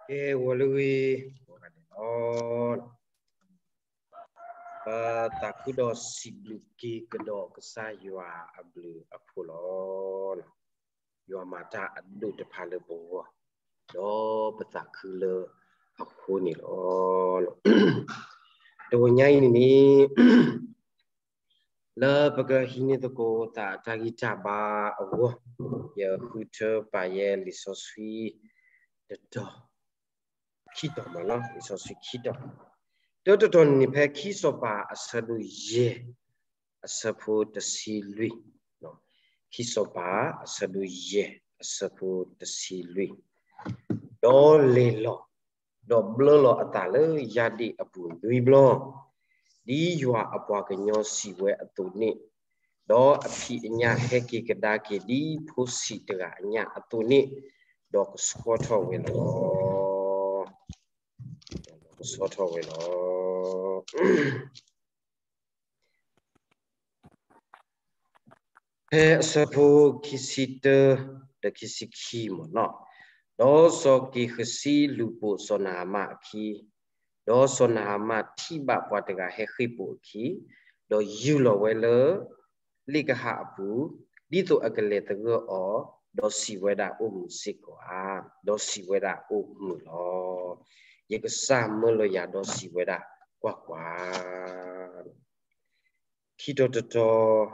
ကဲ ဂီၤလၢဂ့ၤ ဂီၤဂၤဒဲးလီၤ. ပသးခုဒီးစံးဘျုးက့ၤကဒီးကစၢ်ယွၤအဘျုးအဖှိၣ်လီၤ. ယွၤမၤတၢ်အဒိၣ်တဖၣ်လၢပဂီၢ်, ဒီးပသးခုလၢအဃိန့ၣ်လီၤ. တဂီၤညါအံၤန့ၣ်န့ၣ် လၢပကဟံးန့ၢ်သကိးသးအတၢ်ဂံၢ်တၢ်ဘါအဂီၢ်, ယဃုထၢပာ်ယဲလံာ်စီဆှံ တတီၤ ခံတီၤမးလီၤ, လံာ်စီဆှံခံတီၤ, တၢတတီၤန့ၣ်န့ၣ် ဖဲခံစီၤပၤအဆၢဒိၣ်ယဲၢ် အဆၢဖိတဆံလွံၢ်, ခံစီၤပၤအဆၢဒိၣ်ယဲၢ် အဆၢဖိတဆံလွံၢ်, ဒီးလဲၤလီၤ ဒီးဘျၢလီၤအသးလၢယၢ်ဒ့ၣ်အပူၤနွံဘျီ, ဒ်ယွၤအပှၤကညီစံးဝဲအသိးန့ၣ်, ဒီးအဖံးအညၣ်ဟဲက့ၤကဒါက့ၤဒ်ဖိဆံးတဂၤအညၣ်အသိးန့ၣ်, ဒီးကဆှီထီၣ်ဝဲလီၤ. ကဆှီထီၣ်ဝဲလီၤ. ဖဲအဆၢဖိခံဆံတၢ ဒီးခံဆံခံမးနီၤ, ဒီးစီၤက့ၤဃစံလူၤပိာ်စီၤနၤအမၢ်အခံ, ဒီးစီၤနၤအမၢ်ထံၣ်ဘၣ်ပှၤတဂၤဟဲဃ့ၢ်ပိာ်အခံ, ဒီးယူာ်လီၤဝဲလၢ လ့ၣ်ကဟၣ်အပူၤ, ဒ်သိးအကလဲၤသဂၢၢ်အီၤ, ဒီးစံးဝဲဒၣ်အိၣ်မုာ်စ့ၢ်ကီးဧါ, ဒီးစံးဝဲဒၣ်အိၣ်မုာ်လီၤ. ယကစၢ်မၢလီၤယၤဒီးစံးဝဲဒၣ်, ကွၢ်ကွၢ် ခံတီၤတတီၤ,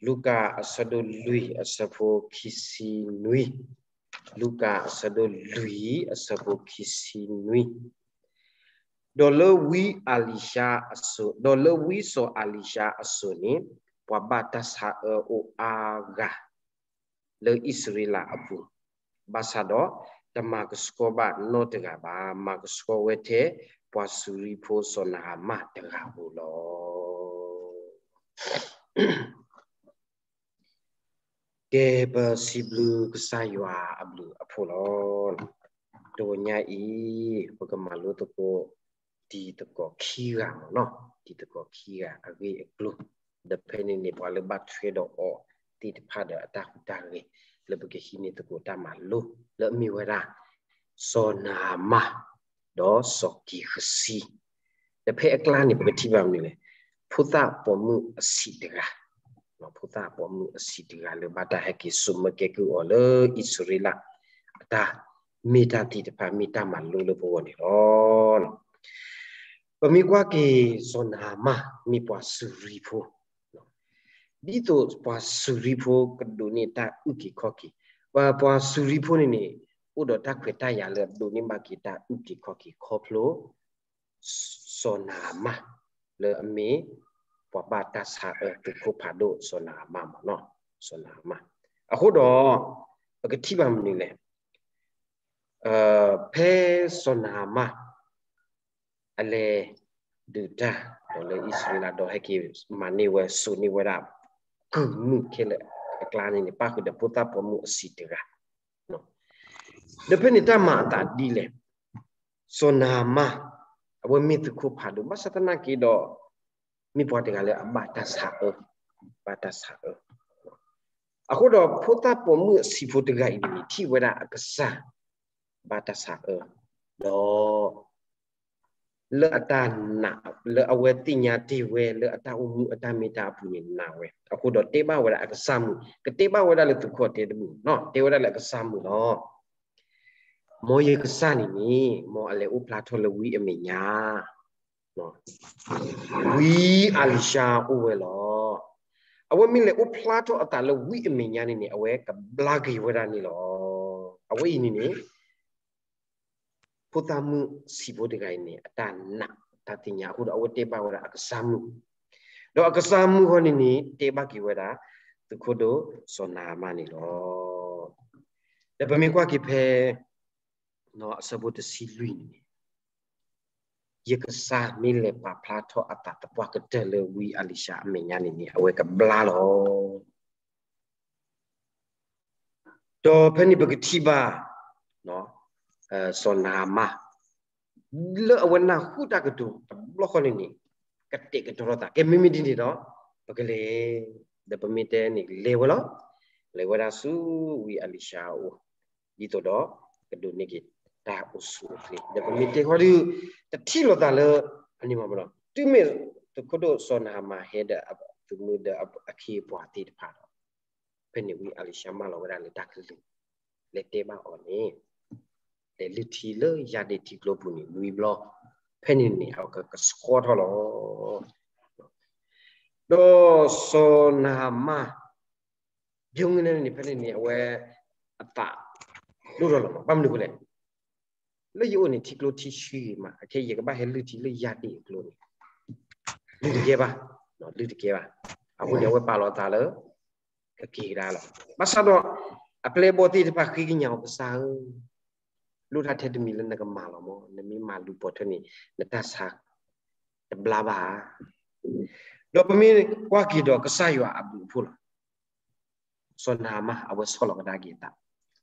လူၤကၣ်အဆၢဒိၣ်လွံၢ်အဆၢဖိခံဆံနွံ, လူၤကၣ်အဆၢဒိၣ်လွံၢ်အဆၢဖိခံဆံနွံ, ဒီးလၢဝံအလံၤၡါအစိၤ, ဒီးလၢဝံစီၤအလံၤၡါအစိၤန့ၣ်, ပှၤဘၣ်တၢ်ဆါအၢအိၣ်အါဂၤ လၢအံၣ်စရ့လးအပူၤ, ဘၣ်ဆၣ်ဒီးတမၤကဆှီဘၣ်နီတဂၤဘၣ်, မၤကဆှီဝဲထဲပှၤစူၤရံဖိစီၤနၤအမၢ်တဂၤဧိၤလီၤ. ကဲ ပစံးဘျုးကစၢ်ယွၤအဘျုးအဖှိၣ်လီၤ. တဂီၤညါအံၤ ပကမၤလိသကိး တံၤသကိးခံဂၤမးနီၤ, တံၤသကိးခံဂၤအဂ့ၢ်အကျိၤ, ဒီးဖဲန့ၣ်န့ၣ် ပှၤလၢဘၣ်ထွဲဒီးအီၤသ့ၣ်တဖၣ်ဒီးအတၢ်ဟူးတၢ်ဂဲၤ လၢပကဟံးန့ၢ်သကိးတၢ်မၤလိ လၢအမ့ၢ်ဝဲဒၣ် စီၤနၤအမၢ် ဒီးစီၤက့ၤဃစံ, ဒီးဖဲအကျါန့ၣ် ပကထံၣ်ဘၣ်မနုၤလဲၣ်, ဖိသၣ်ပိာ်မုၣ်အဆံးတဂၤ, ဖိသၣ်ပိာ်မုၣ်အဆံးတဂၤလၢဘၣ်တၢ်ဟဲက့ၤစိာ်မၢကဲကုၢ်အီၤလၢအံၣ်စရ့လးအတၢ်, မ့ၢ်တၢ်သ့ၣ်တဖၣ် မ့ၢ်တၢ်မၤလိလၢပဂီၢ်န့ၣ်လီၤ. ပမ့ၢ်ကွၢ်က့ၤ စီၤနၤအမၢ် မ့ၢ်ပှၤစူၤရံဖိ, ဒ်သိးပှၤစူၤရံဖိကဒိးန့ၢ်တၢ်အုၣ်က့ၤခီၣ်က့ၤ, ပှၤစူၤရံဖိန့ၣ်န့ၣ် အိၣ်ဒီးတၢ်ခွဲးတၢ်ယာ်လၢအဒိးန့ၢ်ဘၣ်က့ၤတၢ်အုၣ်က့ၤခီၣ်က့ၤခီဖျိ စီၤနၤအမၢ်, လၢအမ့ၢ်ပှၤဘၣ်တၢ်ဆါအၢသုးခိၣ်ဖးဒိၣ် စီၤနၤအမၢ်မးနီၤ, စီၤနၤအမၢ်. အဃိဒီး ပကထံၣ်ဘၣ်မနုၤလဲၣ်, ဖဲစီၤနၤအမၢ် အလဲၤဒုးတၢ် ဒီးလၢအံၣ်စရ့လး ဒီးဟဲက့ၤမၤန့ၢ်ဝဲ စိာ်န့ၢ်ဝဲဒၣ် ကုၢ်မုၣ်ခဲလၢာ်အကျါန့ၣ်န့ၣ် ပၣ်ဃုာ်ဒီးဖိသၣ်ပိာ်မုၣ်အဆံးတဂၤ, ဒီးဖဲန့ၣ်တၢ်မၤအသးဒ်လဲၣ်, စီၤနၤအမၢ် အဝဲမ့ၢ်သုးခိၣ်ဖးဒိၣ် ဘၣ်ဆၣ်သနာ်က့ဒီး မ့ၢ်ပှၤတဂၤလၢအဘၣ်တၢ်ဆါအၢ, ဘၣ်တၢ်ဆါအၢ. အဃိဒီးဖိသၣ်ပိာ်မုၣ်အဆံးဖိတဂၤအံၤန့ၣ် ထံၣ်ဝဲဒၣ်အကစၢ် ဘၣ်တၢ်ဆါအၢ, ဒီး လၢအတၢ်နာ် လၢအဝဲသ့ၣ်ညါတ့ၢ်ဝဲ လၢအတၢ်အိၣ်မူအတၢ်မ့ၢ်တၢ်အပူၤန့ၣ်နာ်ဝဲ, အဃိဒီးတဲဘၣ်ဝဲဒၣ်အကစၢ်မုၣ်, ကတဲဘၣ်ဝဲဒၣ်လၢသုးခိၣ်တဲတမုာ်နီၤ, တဲဝဲဒၣ်လၢအကစၢ်မုၣ်လီၤ. မ်ယကစၢ်န့ၣ်န့ၣ် မ်အလဲၤအိၣ်ဖျါထီၣ်လၢဝံအမဲာ်ညါ ဝံအလံၤၡါအိၣ်ဝဲလီၤ. အဝဲမ့ၢ်လဲၤအိၣ်ဖျါထီၣ်အသးလၢဝံအမဲာ်ညါန့ၣ်န့ၣ် အဝဲကဘျါက့ၤဝဲဒၣ်န့ၣ်လီၤ. အဝဲအံၤန့ၣ်န့ၣ် ဖိသၣ်မုၣ်ဆံးဖိတဂၤအံၤန့ၣ် အတၢ်နာ်တၢ်သ့ၣ်ညါအဃိဒီး အဝဲတဲဘၣ်ဝဲဒၣ်အကစၢ်မုၣ်, ဒီးအကစၢ်မုၣ်ဃီန့ၣ်န့ၣ် တဲဘၣ်က့ၤဝဲဒၣ် သုးခိၣ်ဒိၣ်စီၤနၤအမၢ်န့ၣ်လီၤ. ဒီးပမ့ၢ်ကွၢ်က့ၤဖဲ အဆၢဖိတဆံလွံၢ်န့ၣ်န့ၣ် ယကစၢ်မ့ၢ်လဲၤပာ်ဖျါထီၣ်အသးသပှၢ်ကတၢၢ်လၢဝံအလံၤၡါအမဲာ်ညါန့ၣ်န့ၣ် အဝဲကဘျါလီၤ. ဒီးဖဲန့ၣ်ပကထံၣ်ဘၣ် စီၤနၤအမၢ် လၢအဝဲနၢ်ဟူတၢ်ကတိၤတဘျီဃီန့ၣ်န့ၣ် ကတဲာ်ကတီၤထီၣ်သး ကဲမ့မ့ၢ်ဒ်န့ၣ်ဒီး ပကလဲၤ, ဒီးပမ့ၢ်တဲန့ၣ်လဲၤဝဲလီၤ. လဲၤဝဲဒၣ်ဆူဝံအလံၤၡါအအိၣ် ဒ်သိးဒီး ကဒိးန့ၢ်က့ၤ တၢ်အိၣ်ဆူၣ်အိၣ်ချ့ ဒီးပမ့ၢ်တဲဃီဒုး တထံၣ်လိာ်သးလၢ အန့ၣ်မးမးဒီး တုၤမ့ၢ်သုးခိၣ်ဒိၣ်စီၤနၤမၣ်ဟဲဒီးအသုးမုၢ်ဒီးအခ့အပှၤသ့ၣ်တဖၣ်ဒီး ဖဲန့ၣ်ဝံအလံၤၡါမၢလီၤဝဲဒၣ်လၢတၢ်ကလုၢ် လဲၤတဲဘၣ်အီၤန့ၣ် လဲၤလုၢ်ထံလၢယၢ်ဒ့ၣ်ထံကျိပူၤန့ၣ်နွံဘျီ, ဖဲန့ၣ်န့ၣ် အကကဆှီထီၣ်လီၤ. ဒီးစီၤနၤမၣ် ဘျီန့ၣ် ဖဲန့ၣ်န့ၣ် အဝဲ အသးဒိၣ်ထီၣ်လီၤမး, ဘၣ်မနုၤအဃိလဲၣ်, လၢယအိၣ်န့ၣ် ထံကျိထံဆှံမး, အခဲအံၤယကဘၣ်ဟဲလုၢ်ထံလၢယၢ်ဒ့ၣ်အကျိန့ၣ် လုၢ်တကဲဘၣ်, လုၢ်တကဲဘၣ်. အဃိန့ၣ် အဝဲပာ်လီၤအသးလၢ ကက့ၤကဒါလီၤ. ဘၣ်ဆၣ်ဒီး အပျဲၢ်အဘီၣ်သ့ၣ်တဖၣ်ဃ့ကညးအီၤ ကစၢ်ဧၢ, လိၣ်တၢ်ထဲတမံၤလၢနကမၤလီၤမး, နမ့ၢ်မၤလူၤပိာ်ထွဲန့ၣ် နတၢ်ဆါတဘျါဘၣ်ဧါ. ဒီးပမ့ၢ်ကွၢ်က့ၤဒီးကစၢ်ယွၤအဘျုးအဖှိၣ်လီၤ. စီၤနၤမၣ် အဝဲဆီၣ်လီၤကဒါက့ၤအသး,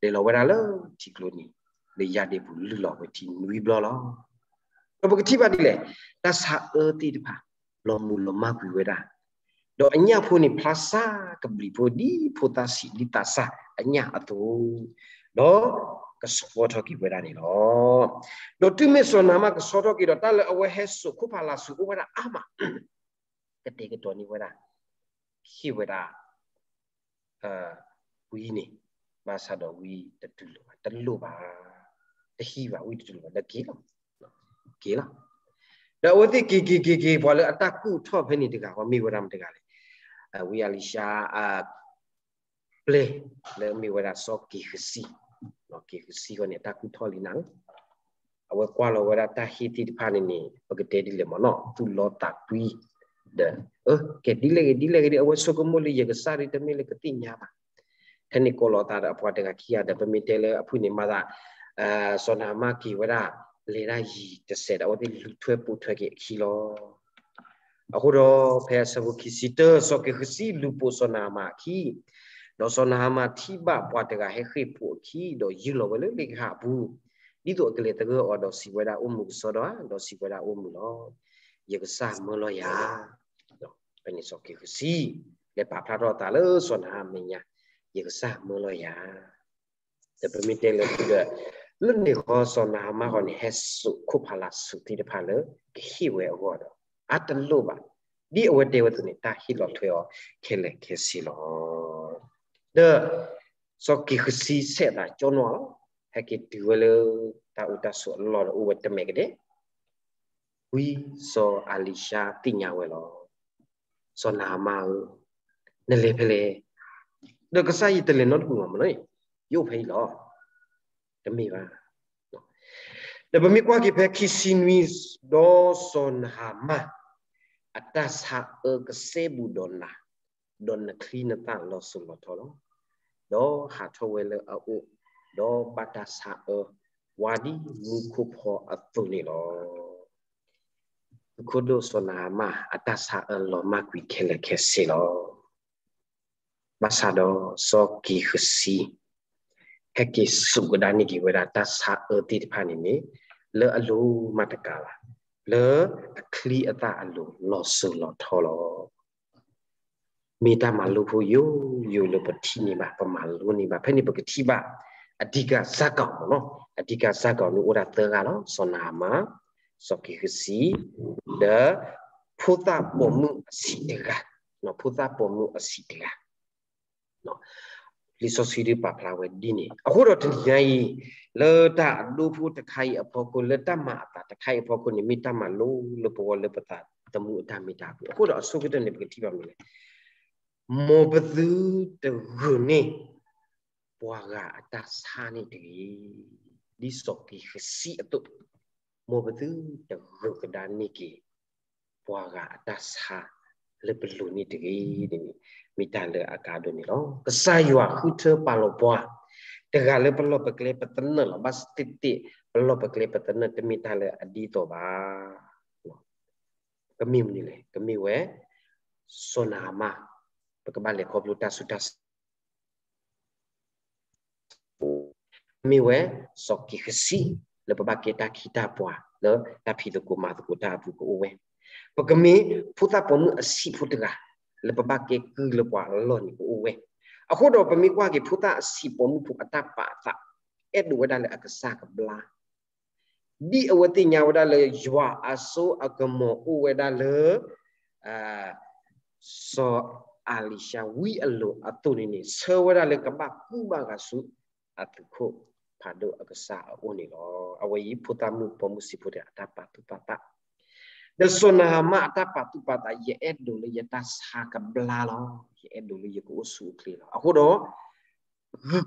လဲၤလီၤဝဲဒၣ်လၢထံကျိန့ၣ် လၢယၢ်ဒ့ၣ်ပူၤလုၢ်လီၤဝဲထံနွံဘျီလီၤ. ဒီးပကထံၣ်ဘၣ်ဒ်လဲၣ်, တၢ်ဆါအၢသ့ၣ်တဖၣ် လီၤမုၢ်လီၤမၢ်ကွံာ်ဝဲဒၣ်, ဒီးအညၣ်ဖိန့ၣ် ဖျါစၢ်ကဘျံးဖိ ဒ်ဖိသၣ်ဆံး ဒ်သးစၢ်အညၣ်အသိး, ဒီးကဆှီထီၣ်က့ၤဝဲဒၣ်န့ၣ်လီၤ. ဒီးတုၤမ့ၢ်စီၤနၤမၣ်ကဆှီထီၣ်က့ၤဒီး တၢ်လၢအဝဲဟဲစိာ်ခိၣ်ဖးလာ်စိာ်အိၣ်ဝဲဒၣ်အါမး, ကတဲာ်ကတီၤန့ၢ်ဝဲဒၣ်, ဟ့ၣ်ဝဲဒၣ် ဝံန့ၣ်, ဘၣ်ဆၣ်ဒီးဝံတတူၢ်လိာ်ဘၣ်, တလိၣ်ဘၣ်, တဟံးဘၣ်, ဝံတတူၢ်လိာ်ဘၣ်, ဒီးက့ၤလီၤ, က့ၤလီၤ. ဒီးအဝဲသ့ၣ်က့ၤက့ၤက့ၤက့ၤ ပှၤလၢအတၢ်ကူၣ်ထီၣ်ဖဲန့ၣ်တဂၤဃီ မ့ၢ်ဝဲဒၣ်မတၤတဂၤလဲၣ်, ဝံအလံၤၡါ ပျဲၢ်လၢမ့ၢ်ဝဲဒၣ်စီၤက့ၤဃစံ, က့ၤဃစံဃီန့ၣ် အတၢ်ကူၣ်ထီၣ်လံနၤဧၢ, အဝဲကွၢ်လီၤဝဲဒၣ်တၢ်ဟ့ၣ်သ့ၣ်တဖၣ်န့ၣ်န့ၣ် ပကတဲဒ်လဲၣ်မ့ၢ်နီၤ, သူၣ်လီသးကွံ, ဒီး ကဲဒ်လဲၣ်ဂ့ၤဒ်လဲၣ်ဂ့ၤဒီး အဝဲဆိကမိၣ်လၢယကစၢ်ဒ်တမ့ၢ်လၢကသ့ၣ်ညါဘၣ်, ထဲန့ၣ်ကိးလီၤသးဒီးအပှၤတဂၤခံဂၤဒီး ပမ့ၢ်တဲလၢအဖုၣ်န့ၣ်မၤသး စီၤနၤမၣ်က့ၤဝဲဒၣ် လဲၤဒၣ်ယံၤတစဲးဒီး အဝဲသ့ၣ်လူၤထွဲပိာ်ထွဲက့ၤအခံလီၤ. အဃိဒီးဖဲအဆၢဖိခံဆံတၢ စီၤက့ၤဃစံလူၤပိာ်စီၤနၤမၣ်အခံ, ဒီးစီၤနၤမၣ်ထံၣ်ဘၣ်ပှၤတဂၤဟဲဃ့ၢ်ဖိးအခံ, ဒီးယုၢ်လီၤဝဲလၢလ့ကဟၣ်အပူၤ, ဒ်သိးအကလဲၤသဂၢၢ်အီၤ, ဒီးစံးဝဲဒၣ်အိၣ်မုာ်ကစီဒီဧါ, ဒီးစံးဝဲဒၣ်အိၣ်မုာ်လီၤ. ယကစၢ်မၢလီၤယၤ, ဖဲန့ၣ်စီၤက့ၤဃစံ လဲၤပာ်ဖျါထီၣ်အသးလၢစီၤနၤမၣ်အမဲာ်ညါ, ယကစၢ်မၢလီၤယၤ ဒီးပမ့ၢ်တဲလၢဒီး လၢန့ၣ်ဃီစီၤနၤမၣ်ဃီန့ၣ် ဟဲစိာ်ခိၣ်ဖးလာ်စိာ်သ့ၣ်တဖၣ်လၢ ကဟ့ၣ်ဝဲအဂီၢ်ဒီး အတလိၣ်ဘၣ်, ဒ်အဝဲတဲဝဲအသိးန့ၣ် တၢ်ဟ့ၣ်လီၤထွဲအီၤခဲလၢာ်ခဲဆ့လီၤ. ဒီး စီၤက့ၤဃစံဆဲးသးကၠီနီၤလီၤ, ဟဲက့ၤတုၤဝဲလၢ တၢ်အိၣ်တၢ်ဆိးအလီၢ်ဒီးအိၣ်ဝဲတမဲာ်ကဒဲး ဝံစီၤအလံၤၡါသ့ၣ်ညါဝဲလီၤ. စီၤနၤမၣ်ဧၢ, နလဲၤဖဲလဲၣ်, ဒီးကစၢ်ယတလဲၤနီတမံၤဘၣ်မနီၤ, ယအိၣ်ဖဲအံၤလီၤ. တမ့ၢ်ဘၣ်. ဒီးပမ့ၢ်ကွၢ်က့ၤဖဲခံဆံနွံ, ဒီးစီၤနၤမၣ် အတၢ်ဆါအၢကစဲဘူးဒီးနၤ, ဒီးနချံနသၣ်လီၤစိၤလီၤထီလီၤ. ဒီးဟးထီၣ်ဝဲလၢအအိၣ်, ဒီးဘၣ်တၢ်ဆါအၢ, ဝါဒ်မူခိၣ်ဖီအသိးန့ၣ်လီၤ. သုးခိၣ်ဒိၣ်စီၤနၤမၣ် အတၢ်ဆါအၢလီၤမၢ်ကွံာ်ခဲလၢာ်ခဲဆ့လီၤ. ဘၣ်ဆၣ်ဒီးစီၤက့ၤဃစံ ဟဲက့ၤစိာ်ကဒါန့ၢ်က့ၤဝဲဒၣ်တၢ်ဆါအၢသ့ၣ်တဖၣ်န့ၣ်န့ၣ် လၢအလိၤမးတကးဘၣ်, လၢအချံအသၣ်အလိၤလီၤစိၤလီၤထီလီၤ. မ့ၢ်တၢ်မၤလိဖိယိယိလၢပထံၣ်န့ၢ်ဘၣ်, ပမၤလိန့ၢ်ဘၣ်. ဖဲန့ၣ်ပကထံၣ်ဘၣ် အဓိကဇာတ်ကောင်မ့ၢ်နီၤ, အဓိကဇာတ်ကောင်န့ၣ်အိၣ်ဒၣ်သၢဂၤလီၤ. စီၤနၤမၣ်, စီၤက့ၤဃစံ, ဒီး ဖိသၣ်ပိာ်မုၣ်အဆံးတဂၤ, ဖိသၣ်ပိာ်မုၣ်အဆံးတဂၤ လံာ်စီဆှံဒုးပာ်ဖျါဝဲဒ်န့ၣ်. အဃိဒီးတနံၤညါအံၤ လၢတၢ်အဒိဖိတခါအံၤအဖီခိၣ်, လၢတၢ်မၤအသးတခါအံၤအဖီခိၣ်န့ၣ် မ့ၢ်တၢ်မၤလိလၢပဂီၢ်လၢပသးသမူအတၢ်မ့ၢ်တၢ်တီ. အဃိဒီးအဆိကတၢၢ်န့ၣ် ပကထံၣ်ဘၣ်မနုၤလဲၣ်, မ်ပသုတဂုာ်န့ၢ် ပှၤဂၤအတၢ်ဆါန့ၣ်တဂ့ၤ, ဒ်စီၤက့ၤဃစံအသိး, မ်ပသုတဂုာ်ကဒါန့ၢ်က့ၤ ပှၤဂၤအတၢ်ဆါလၢပလိၤန့ၣ်တဂ့ၤန့ၣ် မ့ၢ်တၢ်လၢအကါဒိၣ်န့ၣ်လီၤ. ကစၢ်ယွၤဃုထၢပာ်လီၤပှၤ တဂၤလၢပလီၢ်ပကျဲပသနၢၣ်လီၤ. ဘၣ်သ့ၣ်သ့ၣ် ပလီၢ်ပကျဲပသနၢၣ် တမ့ၢ်တၢ်လၢအဒ်သိးဘၣ်. ကမ့ၢ်မနုၤလဲၣ်, ကမ့ၢ်ဝဲ စီၤနၤမၣ်, ပကဘၣ်လဲၤခီဖျိတၢ်ဆူးတၢ်ဆါ မ့ၢ်ဝဲ စီၤက့ၤဃစံ လၢပဘၣ်ကဲတၢ်ခ့တၢ်ပှၤလၢတၢ်ဖံးသကိးမၤသကိးတၢ်အပူၤကအိၣ်ဝဲ, ပကမ့ၢ်ဖိသၣ်ပိာ်မုၣ်အဆံးဖိတဂၤ လၢပဘၣ်ကဲကုၢ်လၢပှၤအလီၢ်န့ၣ်ကအိၣ်ဝဲ. အဃိဒီးပမ့ၢ်ကွၢ်က့ၤဖိသၣ်အဆံးပိာ်မုၣ်ဖိအတၢ်ပာ်သး အဲၣ်ဒိးဝဲဒၣ်လၢအကစၢ်ကဘျါ ဒ်အဝဲသ့ၣ်ညါဝဲဒၣ်လၢယွၤအစိအကမီၤအိၣ်ဝဲဒၣ်လၢ စီၤအၤလံၡါဝံအလိၤအသိးန့ၣ်န့ၣ် ဆၢဝဲဒၣ်လၢကဘၣ်ကူၣ်ဘၣ်ဂာ်ဆူအသုးခိၣ်ဖးဒိၣ်အကစၢ်အအိၣ်န့ၣ်လီၤ. အဝဲအံၤဖိသၣ်မုၣ်ပိာ်မုၣ်စံးဖိတဂၤအတၢ်ပာ်သူၣ်ပာ်သး ဒီးစီၤနၤအမၣ်အတၢ်ပာ်သူၣ်ပာ်သး ယအဲၣ်ဒိးလၢယတၢ်ဆါကဘျါလီၤ. ယအဲၣ်ဒိးလၢယကအိၣ်ဆူၣ်အိၣ်ချ့လီၤ. အဃိဒီး ဂုာ်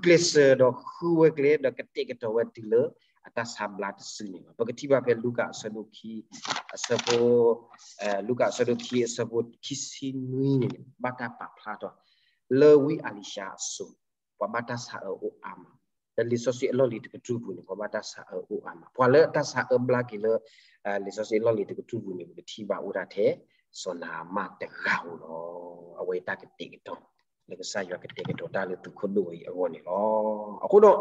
ကျဲးစၢးဒီးဃုဝဲကျဲ ဒီးကတဲာ်ကတီၤဝဲတုၤလၢအတၢ်ဆါဘျါတစုန့ၣ်လီၤ. ပကထံၣ်ဘၣ်ဖဲလူၤကၣ်အဆၢဒိၣ်ခံ အဆၢဖိ လူၤကၣ်အဆၢဒိၣ်ခံ အဆၢဖိခံဆံနွံန့ၣ်န့ၣ် ဘၣ်တၢ်ပာ်ဖျါထီၣ် လၢဝံအၤလံၡါအစိၤ ပှၤဘၣ်တၢ်ဆါအၢအိၣ်အါမး, ဒီးလံာ်စီဆှံအလီၢ်လံၤတကတြူၢ်ပူၤန့ၣ် ပှၤဘၣ်တၢ်ဆါအၢအိၣ်အါမး. ပှၤလၢအတၢ်ဆါအၢဘျါက့ၤလၢ လံာ်စီဆှံအလီၢ်လံၤတကတြူၢ်ပူၤန့ၣ် ပကထံၣ်ဘၣ်အိၣ်ဒၣ်ထဲ စီၤနၤအမၣ်တဂၤဧိၤလီၤ. အဝဲတၢ်ကတဲာ်ကတီၤ လၢကစၢ်ယွၤကတဲာ်ကတီၤတၢ်လၢသုးခိၣ်ဒိၣ်ဝဲအံၤအဂီၢ်န့ၣ်လီၤ. အဃိဒီး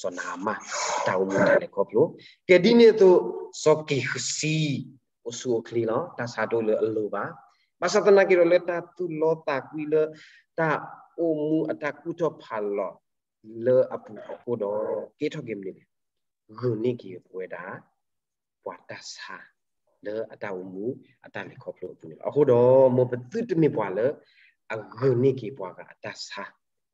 စီၤနၤအမၣ် တၢ်အိၣ်မူတၢ်လဲၤခီဖျိ ကဲဒ်န့ၣ်အသိး စီၤက့ၤဃစံ အိၣ်ဆူၣ်အိၣ်ချ့လီၤ. တၢ်ဆါတအိၣ်လၢအလိၤဘၣ်. ဘၣ်ဆၣ်သနာ်က့ဒီးလၢတၢ်သူၣ်လီသးကွံလၢ တၢ်အိၣ်မူအတၢ်ကူၣ်ထီၣ်ဖးလီၤလၢအပူၤအဃိဒီး ကဲထီၣ်က့ၤမနုၤလဲၣ်, ဂုာ်န့ၢ်က့ၤပဝဲဒၣ် ပှၤတၢ်ဆါ လၢအတၢ်အိၣ်မူ အတၢ်လဲၤခီဖျိအပူၤန့ၣ်လီၤ. အဃိဒီး မ်ပသုတမ့ၢ်ပှၤလၢ အဂုာ်န့ၢ်က့ၤပှၤဂၤအတၢ်ဆါ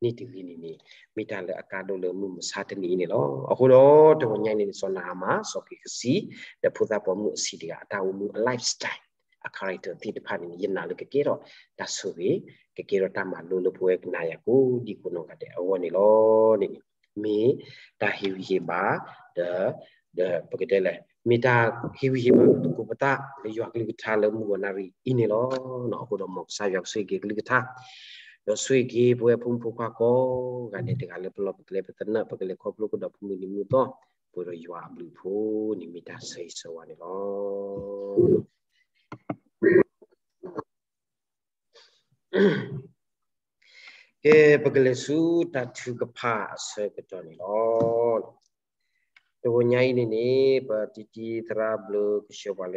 န့ၣ်တဂ့ၤန့ၣ်န့ၣ် မ့ၢ်တၢ်လၢအကါဒိၣ်လၢမုၢ်မဆါတနံၤအံၤန့ၣ်လီၤ. အဃိဒီး တဂီၤညါအံၤန့ၣ် စီၤနၤအမၣ် စီၤက့ၤဃစံ ဒီးဖိသၣ်ပိာ်မုၣ်အဆံးတဂၤ အတၢ်အိၣ်မူအ lifestyle အ character သ့ၣ်တဖၣ်န့ၣ်န့ၣ် ယနာ်လၢကကဲထီၣ်တၢ်ဆိၣ်ဂ့ၤ ကကဲထီၣ်တၢ်မၤလိလၢပဝဲကနၤယၤကိးဒံကိးနီၢ်ဂၤဒဲးအဂီၢ်န့ၣ်လီၤ. န့ၣ်န့ၣ် မ့ၢ်တၢ်ဟ့ၣ်ဂံၢ်ဟ့ၣ်ဘါ ဒီး ဒီးပကတဲလဲၣ် မ့ၢ်တၢ်ဟ့ၣ်ဂံၢ်ဟ့ၣ်ဘါလၢသကိးပသး လၢယွၤကလုၢ်ကထါလၢမုၢ်ဂီၤနၣ်ရံၣ်အံၤန့ၣ်လီၤ. အဃိဒီး မ်ကစၢ်ယွၤကဆိၣ်ဂ့ၤက့ၤကလုၢ်ကထါ ဒီးဆိၣ်ဂ့ၤက့ၤပဝဲဖိမုၣ်ဖိခွါကိးဂၤဒဲးတဂၤလၢပလီၢ်ပကျဲပသနၢၣ် ပကလဲၤခီဖျိကဒီးပမုၢ်နံၤမုၢ်သီ ပှဲၤဒီးယွၤအဘျုးအဖှိၣ်န့ၣ် မ့ၢ်တၢ်ဆၢဂ့ၤဆၢဝါန့ၣ်လီၤ. ကဲ ပကလဲၤဆူတၢ်ထုကဖၣ်အဆၢကတီၢ်န့ၣ်လီၤ. တဂီၤညါအံၤန့ၣ်န့ၣ် ပတံၤတံၤသရၣ်ဘျုးကဆှၢပှၤလၢ